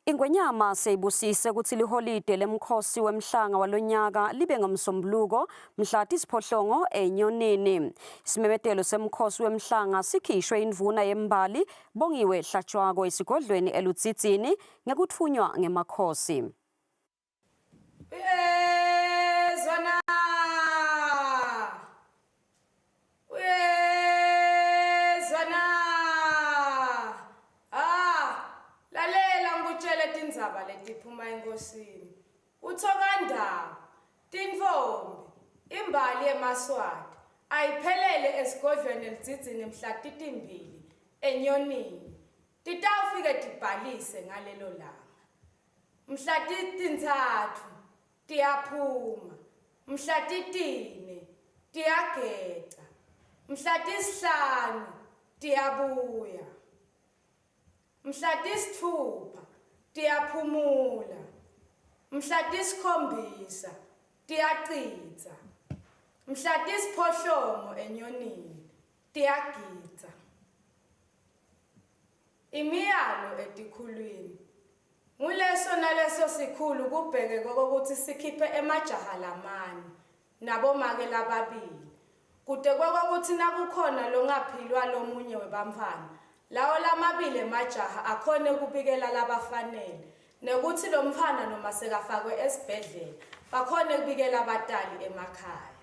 Ingwenyama seyibusise kutsi liholide lemkhosi wemhlanga walonyaka libe ngomsombuluko mhla tisiphohlongo eNyonini. Isimemetelo semkhosi wemhlanga sikhishwe indvuna yembali Bongiwe Hlatshwako esigodlweni eLudzidzini ngekutfunywa ngemakhosi. Uyezwa na? Uyezwa na? Ah, lalela ngikutshele tindzaba letiphuma enkosini. Uthokandaba, tintfombi, imbali yemaSwati ayiphelele esigodlweni eLudzidzini mhla titimbili eNyonini. Titawufike tibhalise ngalelo langa. Mhla titintsatfu tiyaphuma, mhla titine tiyageca, mhla tisihlanu tiyabuya, mhla tisitfupha tiyaphumula, mhla tisikhombisa tiyacitsa, mhla tisiphohlongo enyonini tiyagidza. Imiyalo etikhulwini. Nguleso naleso sikhulu kubheke kokutsi sikhiphe emajaha lamane nabomake lababili kute kwekutsi nakukhona longaphilwa lomunye webantfwana lawo lamabili emajaha akhone kubikela labafanele nekutsi lomntfwana noma sekafakwe esibhedlela bakhone kubikela batali emakhaya.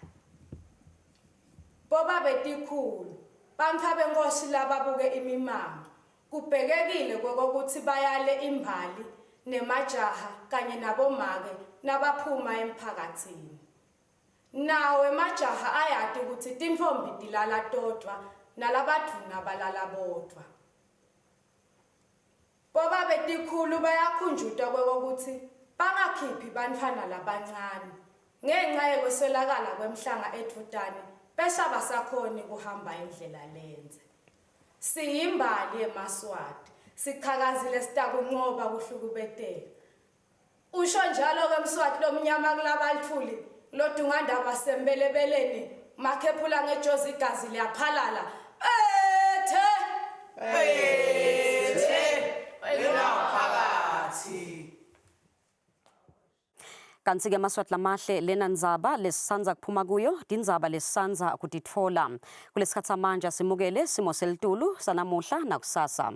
Bobabe tikhulu, bantfwabenkhosi lababuke imimango, kubhekekile kwekokutsi bayale imbali nemajaha kanye nabomake nabaphuma emphakatsini. Nawo emajaha ayati kutsi tintfombi tilala todvwa nalabadvuna balala bodvwa. Bobabe tikhulu bayakhunjutwa kwekokutsi bangakhiphi bantfwana labancane ngenca yekweswelakala kwemhlanga edvutane bese abasakhoni kuhamba indlela lendze. Siyimbali yemaSwati, sichakazile sitakuncoba kuhlukubeteka. Usho njalo-ke Mswati lomnyama kulabalithuli lodungandaba sembelebeleni makhephula ngejozi igazi liyaphalala ethe Ethe wena phakathi. Kanti-ke Maswati lamahle lena ndzaba lesisandza kuphuma kuyo tindzaba lesisandza kutitfola. Kulesikhathi samanje asimukele simo selitulu sanamuhla nakusasa.